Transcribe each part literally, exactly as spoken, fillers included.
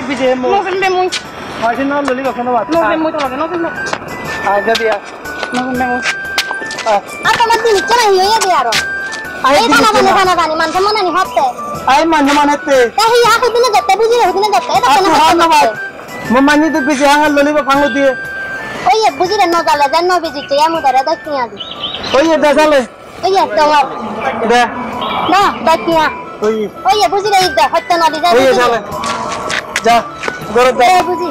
Biji mo. No jembe mui. Aji no loli baksa no bat. No jembe mui to lage, no jembe. Aja dia. No jembe mui. Ah. Ar tomar din ikkena hi oye de aro? Ai ei din bana ikkena. Bana bana bani, man to mona ni hotte. Ai man to mona hotte. Ta hi ha hudine jatte, bujire hudine jatte. Eta ar kena tu hotte. Mo mani tu biji hanga loli ba pangu diye. Oye, bujire no jale, jan no biji, te amu dare da kiya di. Oye, da jale. Oye, tongo. De. Da, da kiya. Oye. Oye, bujire ida, hotte no di, ja, oye, bujire. Jale. Ja, goro de. De, buji.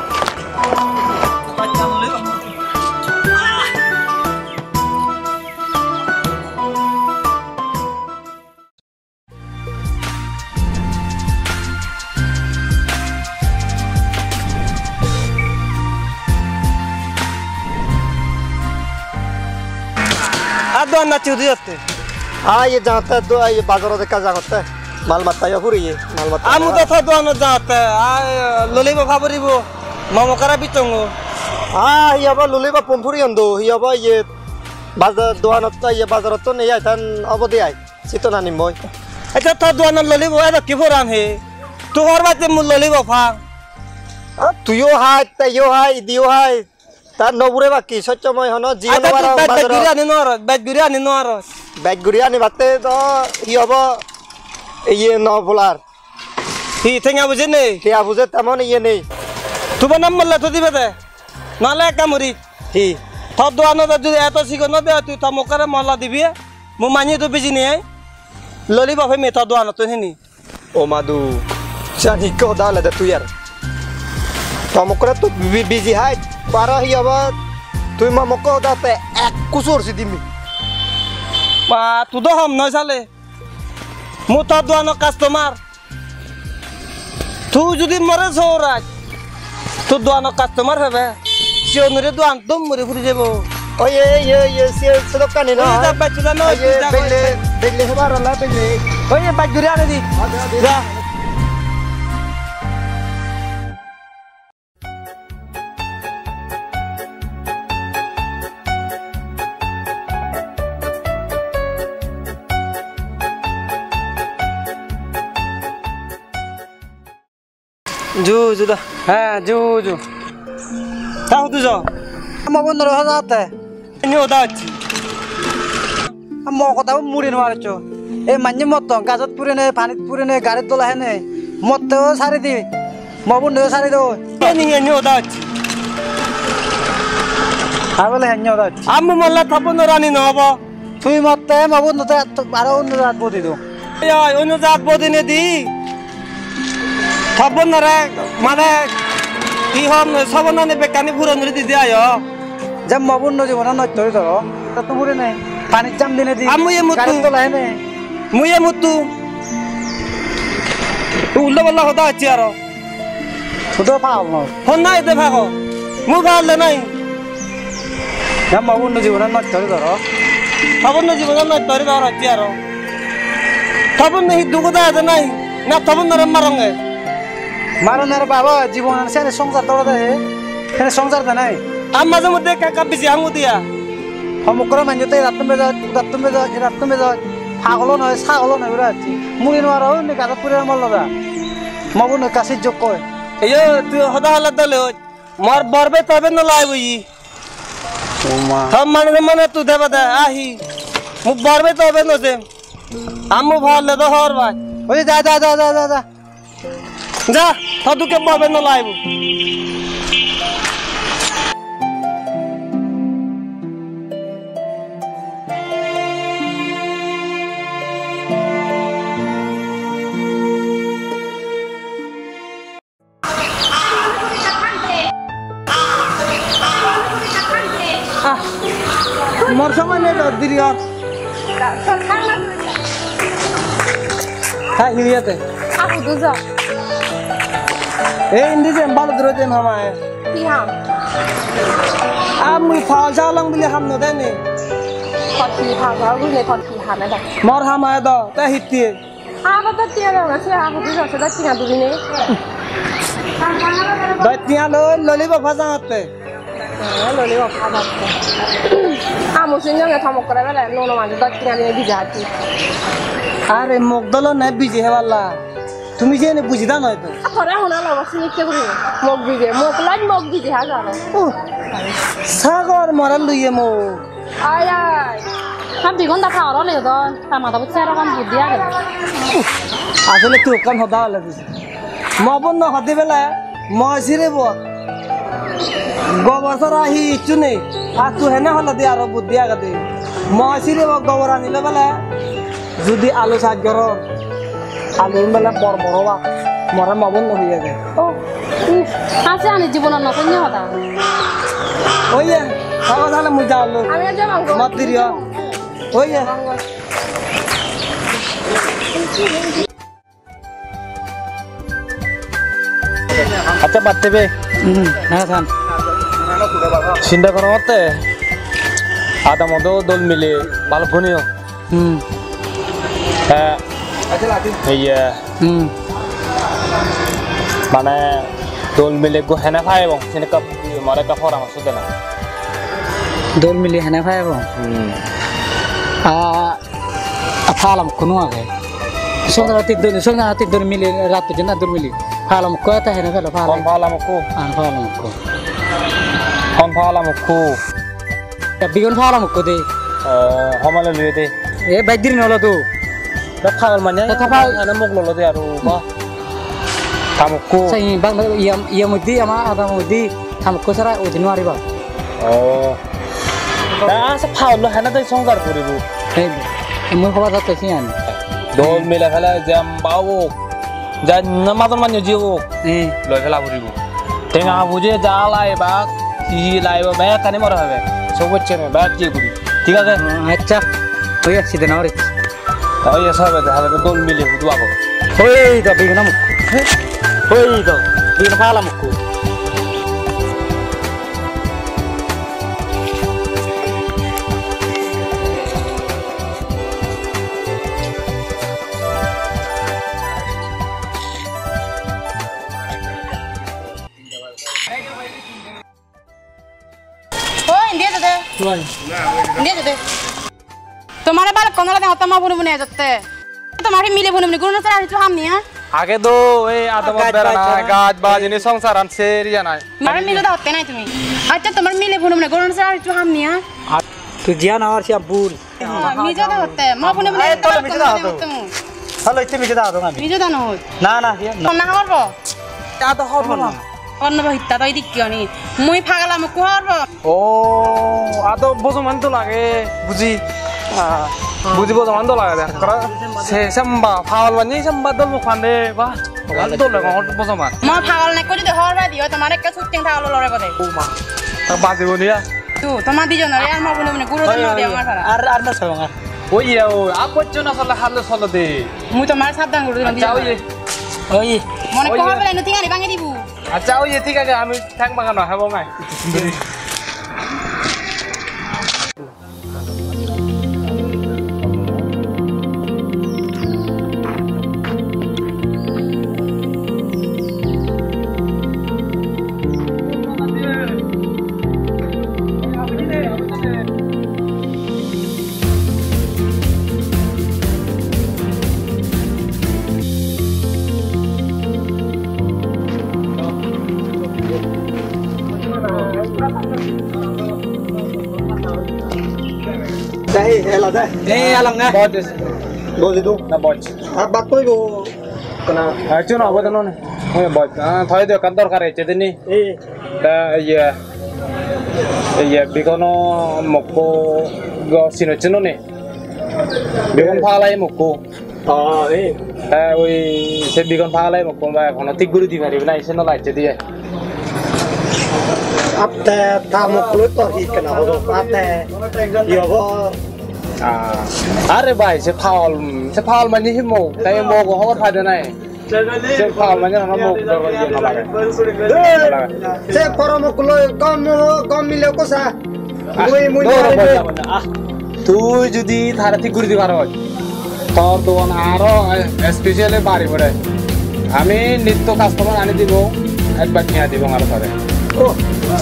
Ar dogan nacche hudi jatte? Ai, ye jatte do, ai, ye bazarot ekka jagotte. Mal matta yo puriye, mal matta. Amu do to doganot jatte, ai, loli ba paboribo, momo kara bitongo. Ah, hi obo loli ba pon puriyon do, hi obo ye bazar doganot to, ye bazarot to nei ai, tan obo de ai. Sito nani moi. Accha, to doganot loli bo edo ki poran he? Tu hor batte mui loli bo pang. Ah, tuiyo hai, teiyo hai, idiyo hai. Ta no pure bakki, soccho moi hono jiye no paro bej, bej bazarot. Guri ani no aro, bej guri ani no aro. Bej guri ani batte to hi obo? Iye no polar. Hi tenga buje nei? Tenga buje temon iye nei. Tubo nam molla to dibe de. Nale ekka muri. Hi? To doganot judi eto sigon no de, tui to mokkore molla dibi. Mu manye to biji nei. Loli bape me to doganot to hini. O madu, jani ikko hoda olode tui ar. To mokkore to bi-, biji hai, paro hi obo? Tui mo mokko hoda te ek kusur si dimi. Ba, tu do hom noi sale. Mu to doganor customer. Tui judi more sorai, to doganor customer pebe. Sigonore dogan dom guri puri jebo. Oye, oye, oye, se, sedokkani noi. Oye, da, bacche da noi, oye, tui da belle, koi. Belle hebar ola, belle. Oye, bej guri ani di. Ade, ade. Ja. Ju, ju da. He, ju, ju. Ta hudu jo? Mo bondore hoda hotte. Enni hoda hocche. Mo hoda muri no paroccho. Ei manye motton, gajot purene, panit purene, garit dola hene. Motte o sari di. Mo bondore sari do. Enni, enni hoda hocche. Ar bole enni hoda hocche. Ammu molla thappon rani no obo. Tui motte mo bondore aro onno jat bodi do. Ei, onno jat bodinedi. Thappon nore, mane, hi hom, sobonani bekkani puron guri didi ayo. Je mo bonno jibonore nosto guri doro. Ta tu guri nei. Pani jam dinedi. Ar mui e muttu. Garit dola hene. Mui e muttu. Tu ullo palla hoda hocche aro. Hudu pagol noi. Honna ede pagol. Mu pagol de nai. Ya mo bonno jibonore nosto guri doro. To bonno jibonore nosto guri doro hocche aro. To bonno hi dugo da ede nai. Na to bonnore maronge. Maron ar baba jibon sene songsar doro de he. Sene songsar de nai. Ar maje moddhe ekka ekka biji hangu diya. Homokkore manje te edattun bejoj, udattun bejoj, edattun bejoj. Pagolo noi, sagolo noi guri hocche. Muri no aro undi gajot puri mollo da. Mo bonno ekka sijjok koi. Eyo, tui hoda hole dole hoj. Mor bor bej tobe no laibo yi. O ma. Tom mane mane tu deba da ahi. Mu bor bej tobe no sem. Ammu bhalle do hor bai. Oi, ja, ja, ja. Ja, to dukke bor bej no laibo. Ah, mor somoi nei do, diri or. Ha, hi hoyede? Ah, hudu jo. Ei, indi jem, balo duro jem hamai. Hi ham? Ah, mui pagol sagolong bili ham no de ni. Tor hi pagol bili, tor hi ham eda? Mor ham oi do, te hitte? Abo to tiya degong, se abo di jose do tiya duri nei. Doj tiya loi lollipop hajangotte. Eh, lollipop hajangotte. Amo sinjonge tomok kore bele, nuo nuo manjo doj tiya dinei bije hacche. Are mok dolo nei bije heballa. Tumi jene bujida noi to. A tore hona lobo sinikke guri. Mok bije, mok laj mok bije hajaro. Uh, sagor mara luye mok. Ai, ai. Ham di gonda khawar ole do. Ta mata bucche aro kon buddhi age. Uh, asole tui ekkan hoda hole dis. Mo bon no hode bele, mo sire bo. Gobor sara hi icchu nei. Ar tui hene hole di aro buddhi age de. Mo sire bo gobor anile bele. Judi alu saj goron, alu un bele bor bor oba, more mobon no hoye de. Oh, uff, ase ani jibonot no sonye hoda. Oye, sabo sale mui jalo. Ami aja bang. Mat diri o. Oye. Accha, batte be. Hmm, na san. Sinda gorongotte. Adamot do dol mile balukkun o. Hmm. Eh, iye. Hmm. Mane dol mile go hene paibong, sini ekka more ekka poramorso dena. Dol mile hene paibong? Hmm. Ah, A pala mukko no age. Songdara tiddon, songdara tiddon mili rat pujje na dur mili. Pala mukko eta hene pelo pala. Hon pala mukko? An pala mukko. Hon pala mukko? Ya bigon pala mukko de. Eh, homale luye de. E baidir no lo do. Da pala manya. Da pala. Ana muk lo lo de aru ba. Tamukko. Sai bang iya iya mudi ama ada mudi. Tamukko sara udi no ariba. Oh. Ta asa phaollo hena dai songkar puribo. Ei, mui hoba jatte siyan. Dol mile phele jam bawo. Ja na madon manyo jiwo. Eh. Loi phela puribo. Tenga buje ja lai bak, hi lai bak, bek kani mora hobe. Sob hocche ne, bek je guri. Thik age? Accha. Oi, accident na ore. Ta oi, sobe de, habe dol mile hudu ago. Oi, da bigna muk. Oi, da bigna pala mukku. O, indi ejo de. Oi. Indi ejo de. Tomare balukko nole degong, toma buni buni ejotte. Tomare mile buni buni gurune sara hissu ham nei, ha? Age do ei adamot berana, gaj baj, ini songsaran seri janai. Tomare mile da hotte nai tumi. Accha, tomare mile buni buni gurune sara hissu ham nei, ha? Tui jiyan amar siyan bul. Mijo da hotte, mo buni buni. Ei, tole mijo da hotte. Tole itte mijo da hotte ami. Mijo da no hoi. Na, na, iye na. Honna hobor bo? Ta to hobor na. Honna bo hitta to idikke oni. Mui pagala mukku hobor bo. O, ado bojoman to lage, buji. Ah, buji bojoman to lage de. Kara se samba, pagol bani samba dol muk pande, ba. Dol lage bojoman. Mo pagol nekko jodi hobor pai diyo, tomar ekka sutting pagol lore gode. O ma. Ta bajibo niya. Tu, toma dijonore ar mo bune bune guro den no diyo amar para. Ar, ar no sabong ar. Oye, o, a bojjo na sole halo solo de. Mui tomar sabdan guri diyon. Accha, oye. Oye. Mone ko hobele no tingani bangi dibu. Accha, oye, thik age, ami thang bangan no habo ngai. Ei, ela de. Ei, ela nge. Boj. Boj itu. Na boj. Ah, bat koi go. Kena. Ah, chuno abo dano ne. Oi, boj. Ah, thoi de ekkan dorkar ecche dini. Ei. Ta, iya. Iya, bikono mokko go sinochino ne. Bikon phalai mokko. Ah, eh. Eh, oi, se bigon pagale mokko ba, ekhono thik guri di paribe na, ise no lacche diye. Atte ta mokko to hi kana hodo, atte yogo. Ah, are bhai, se pagol, se pagol mani hi mo, tai mo go hobor pade nai. Se pagol mani no mo go iye no lage. Se poro mokko gom, gom mile ko sa. Ah, mui, mui, doro mui, mui. Boja boja. Ah, tui judi tare thik guri di paros, tor dogan aro, eh, specially bari pore. Ami nitto customer ani dibo, advance niya dibo aro tare. Oh.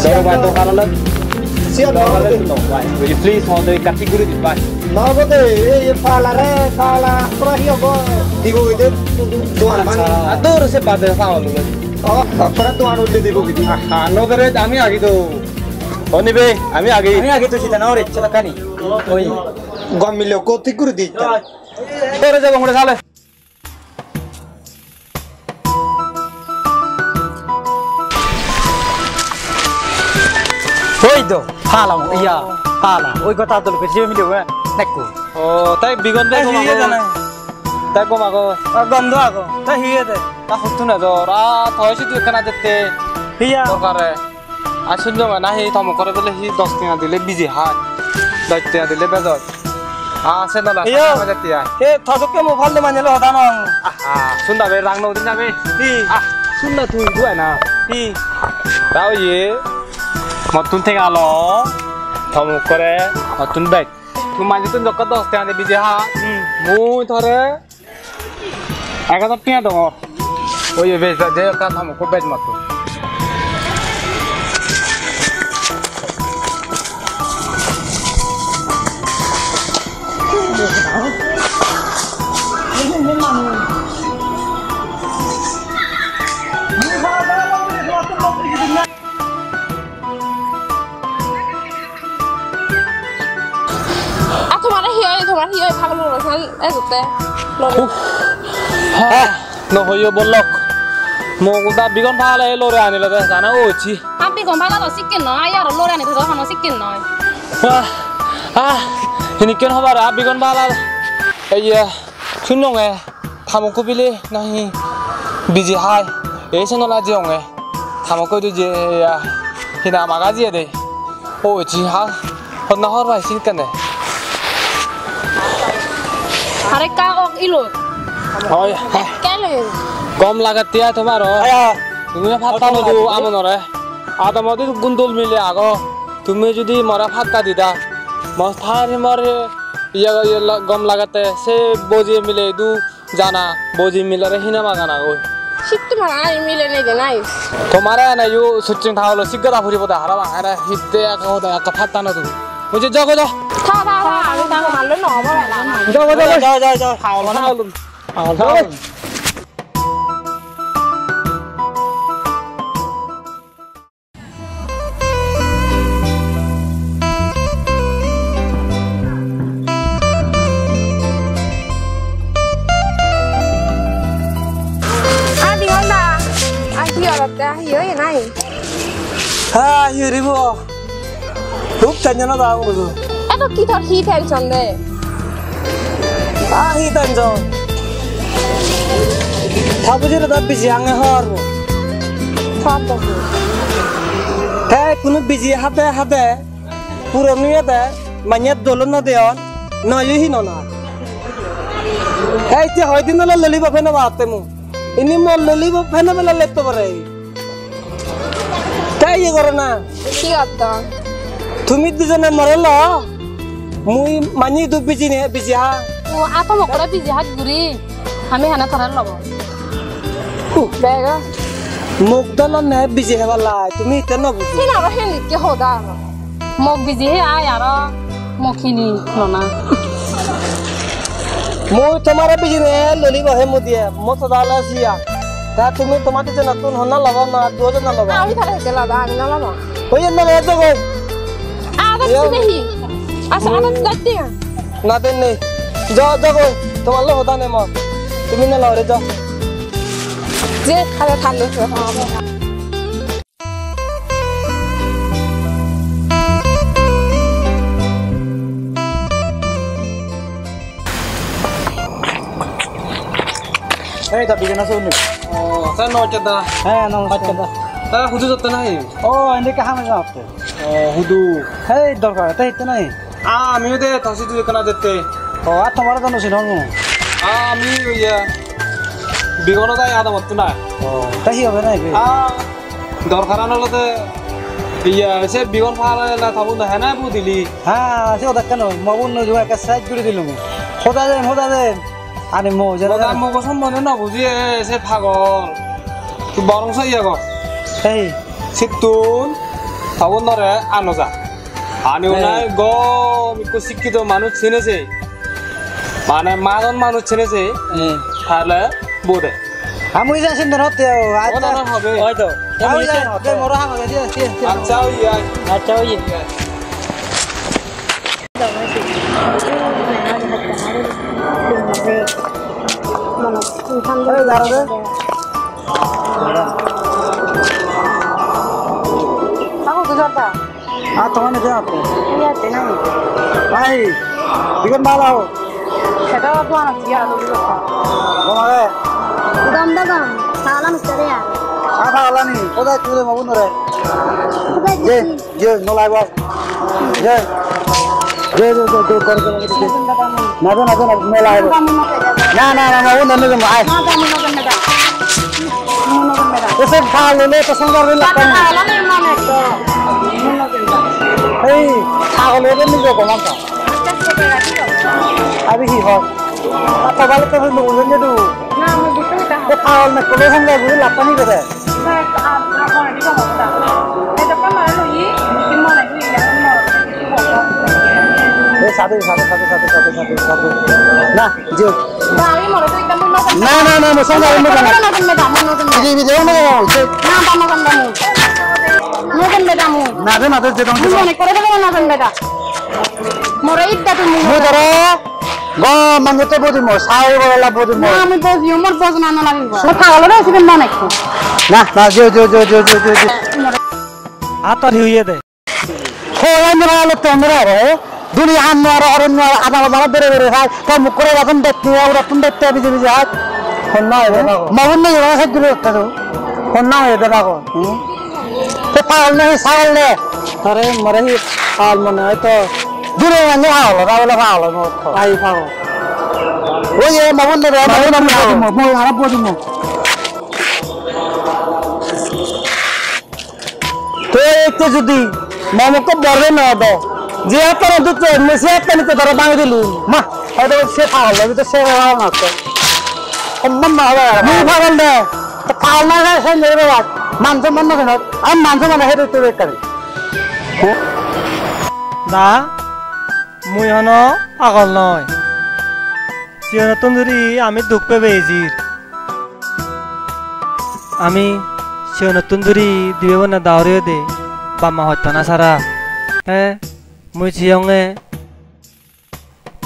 Doro bhai, to karone Siyan no hobo de. Please, hono ekka thik guri di, bhai. No hobo de, ei, ei pala re, pala, pura hi hobo? Dibo goi de, duan bhangi. Adur se bade pagol oi. Oh, pura duan ulle dibo goi de. Aha, no dore, ami agi do. Oni be, ami agi. Ami agi to sita no re, chota kani. Oi. Gom mile ko thik guri di. Dore jabo ngore sale. Oi do, pala mo, iya, pala. Oi gota dol pesi mile we, nekko. O, tai bigon de. Tai gom hi ago. Ede na? Tai gom ago. A, gom do ago. Tai hi ede? Ta huttun ejor. A, toi sidu ekkana jette. Hiya. Dorkare. Ar sunjong nahi tomokkore bole hi dos tenga dile biji hai. Dos tenga dile bejoi. Ah, se dola. Iyo. Sama jati ai. He, thodokke mo phalde manye lo hoda nong. Ah, ah, sunda be rang no din na be. Hi? Ah, sunda tui du ai na. Hi? Ta oye. Mottun tenga lo. Tomokkore mottun bej. Tui manye tun jokka dos tenga de biji ha. Hmm. Mui tore ek hajar tenga dongor. Oye, bej, je ekka tomokkore bej mottun. A tomare hi oi, tomar hi oi, pagol guri san ejotte. Lore. Uff. Ha, no hoyo bolok. Mo guda bigon pale lore anile de, jana ochi. A bigon pala do sikken noi, ai aro lore ani do hono sikken noi. Wah, ah, hinikken hobar a bigon pala. Ei ye, sunnonge. Tamokko bile nahi biji hai. Ei senola jeyonge. Tamokko idu je, ah, hina maga jiyede. O ji ha. Honna hor pai sin kene. Arekka ok ilo. Oi. Kele. Gom lagette ai tomaro. Aya. Tumi patta no do amonore. Adamodi gundul mile ago. Tumi judi more patta dida. Mo thari more iya, iya la-, gom lagette se boji mile idu. Jana, boji milore hina magana goi. Sittu mara ai mile nei de nai. Tomare ene yu suching thaholo sigga da puribo da harabang. Ene hitte ekka hoda ekka patta no dun. Oje jogo jo. Tha, tha, tha, ami ta mallo no obo ela. Jogo jo. Jo, jo, jo. Thaholo na mallo. Thaholo. Adi honda, ahi orotte, ahi oye nai? Ha, ahi oribo. Hub tension ot agon bujo. Eto ki tor hi tension de? Ah, hi tension? Ta bujire do biji ange hor bo. Hor bo. Te kunu biji hade hade puron oyede manye dolo no deyon, noyo hinona. Te icche hoi din ole lollipop hene batte mu. Ini mo lollipop hene bela letto pare. Te iye goro na. Hi gotton? Tumi dijone more lo. Mui manye idu bijine, biji ha. O, a tomokkore biji haj guri. Ami hana tara lobo. Uh. Bego. Mok dolo ne biji hebar lai. Tumi hitte no bujo. Sina aro hendikke hoda aro. Mok biji he ai aro mok hini lona. Mui tomare bijine loli bo he mudiye, mo to dale siya. Ta tumi tomar dijonottun honna lobo na, duo jona lobo? Ami tare hete lobo, ami no lobo. Oye, no lobo, jogo. Ada sine hi? Asa, ada dai de. Na den nei. Jo, jogo. Tomar lo hoda nei mo. Tumi no lore jo. Je, ada thallo. Ei, da, bigan aso ni? O, sir, namaskar da. He, namaskar. Namaskar da. Da, hudu jotte nahi? O, indi ka hame jotte. O, hudu. Hei, dorkar, te hitte nahi? A, ami ode tasi tu kana dette. O, a tomar dono sinong. A, ami oye, bigono dai adamotte nai. O, te hi hobe nahi? A, Dorkaran olode, iya, se bigon pala na tabun do hena bu dili. Ha, se odak keno, mo bun no juga ekka side guri dilung. Hoda den, hoda den. Ani mo jana. Hoda mo go sombone no buji e, se pagol. Tu borong so iya go. Hey. Sittun tabun dore ano ja. Ani onai gom ikko sikkito manuj senese, mane majon manuj senese, hmm, tale bode. Ami ja sinde notte o, accha. Oda na hobe. Oi to. Ami ja, be moro hang hobe, je, je, je. Accha, oi, oi. Accha, oi. Ei, daro de. Kaku, tu jorta. Ah, tomar nece ato. Iya, tenang. Ai, digon bala ho. Seto tuan siya lo. Gomare. Gom da gom. Salam sere ya. Ah, bala ni. Koda tu de mabun re. Koda je, tu. Je, no lai ba. Je. Je, je, je, je, kor, kor, kor. Na, na, na, na, no lai ba. Na, na, na, mabun re, no, ai. Ese bala le to songar le la. Ei, pagol oye de nijo gom anta. Abi hi hoi? Ata bale to hindu bujen de du. Na, ami buji na. E pagol na kole sangga guri lapani gede. Na, a, a, a, di gom anta. E to kamare loyi, di mone di ya, mone. E sadu, sadu, sadu. Na, Jo. Bhai, more to ekdom no. Na, na, na, mo song jai mo jana. No jembe da, no jembe da. Bide, bide, no jembe da. Na, ba no jembe da. No jembe da mo. Na de, na de, je dong, je dong. Mone kore de no jembe da. More idda tumi. Mo doro. Go, mane te bodi mo, sai boro la bodi mo. Na, ami boji, mor bojna no lagibo. So pagol ore sibe mone ko. Na, na, jo, jo, jo. More. Ator hi hoye de. Ho, endra lo tendra ro. Duni han no aro, aro no aro, adamot bere bere sai. To mukko re rakhon dette, ura tun dette, biji biji hai. Honna hoye de bago. Magun ne jora sai dure otte do. Honna hoye de bago. Hmm? Te pagol ne, sagol ne. Are more hi pagol mone hoy to. Dure mane pagol, pagol, pagol, mo to. Ai pagol. Oye, magun ne, magun ne, mo, mo, ara bodu mo. Te ekko judi mamokko borbe no do, je attani dutto, me se attani to tara bangi dilun. Ma, hoyto se pagol logi to se pagol na to. Homman na hobe. Mui pagol de. To pagol na hoy se nei be. Man somman no hono. Am man somman he to bekkani. Da, mui hono pagol noi. Siyonottun duri ami duk pebe ejir. Ami siyonottun duri dibe bonna dauri ode bamma hottona sara. Te mui siyonge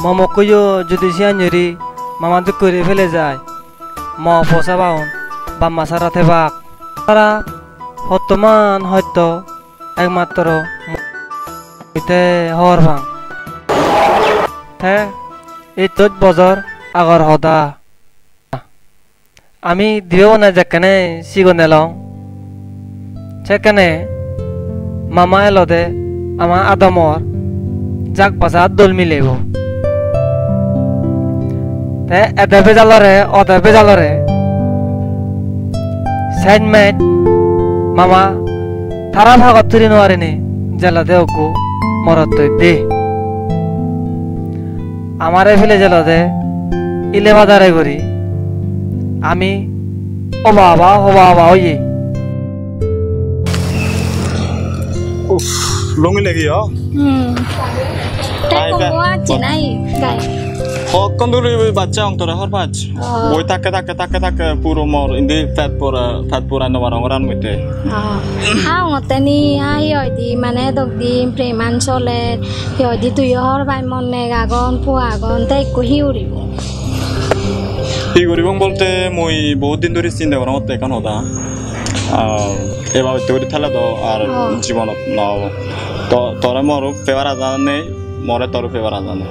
momokkuyo judi siyan yuri mama duk guri pele jai. Mo posa baun bamma sara tebak. Sara hottoman hotto ekmatro mui te hor pang. Te ittus bojor agor hoda. Ami dibe bone jekkene sigon elong, sekkene mama elode ama adamor jak baja dol milebo. Te ede bejalore, ode bejalore, sej mej mama tara pagot tuli no parinei jelode ekko morottoi de. Amare pele jelode ile badare guri ami oba oba, oba oba oye. Uff, lungi legi o. Hmm. Ai, te komo acche nai, gai. Hokkon duri bacche ong tore hor pach. Oh. Boi thakke, thakke, thakke, thakke puro mor indi pet pura, pet pura no parong oran moddhe. Oh. Ha, ongotte ni, ha, hi hoide, mane dok din, preman soler, hi hoide, tuiyo hor pai, mon meg agon, po agon, te ekko hi guribo? Hi guribong bolte mui bahut din dhuri sinde gorongotte ekkan hoda. Ah, ebabotte guri thele do ar, oh, jibonot no obo. To, tore mor pebar aja nei, more tor pebar aja nei.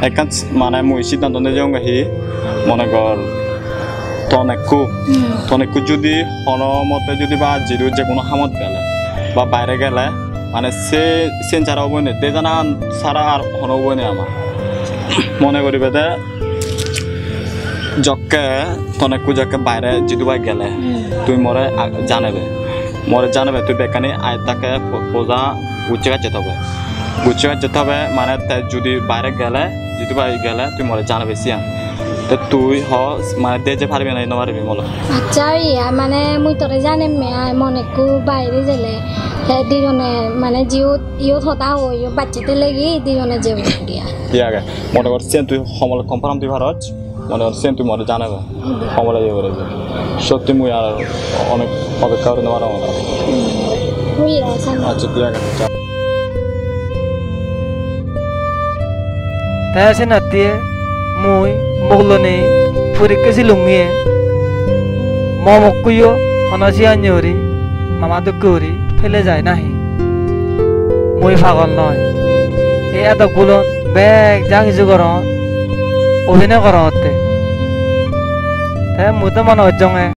Ekkan s-, mane mui siddhanto nejeyonge hi, mone gor, ton ekku, hmm, ton ekku judi hono mote judi ba jidu je hono hamot gele, ba baire gele, mane se, sen sara obo nei, de jana sara ar hono obo nei ama. Mone guribede jokke, ton ekku jokke baire jidu bai gele, hmm, tui more a-, janebe. More janebe tui bekkani ai takke po-, poja gucche gacche tobe. Gucche gacche tobe mane te judi baire gele, jidu bai gele tui more janebe siyan. Te tui ho, mane de je paribi na no paribi molo? Accha, iya, mane mui tore janemme ai, mon ekku baire jele. Te dijone mane jiyot, iyot hoda hoi, iyot bacche telegi dijone jebo guri ai. Thik age. Mone gor siyen tui homole confirm di paros. Mone gor siyen tui more janebe. Homole iye gore je. Sotti mui ar onek opekka guri no parongor. Hmm. Oi, oi, sano. Accha, thik age. Te senotte mui mok lonei purikke silunge. Mo mokkuyo hono siyan guri mama dokke guri pele jai nahi? Mui pagol noi. Ei edokkulon bek ja hissu goron, obhinoy gorongotte. Te mui do mone gocchonge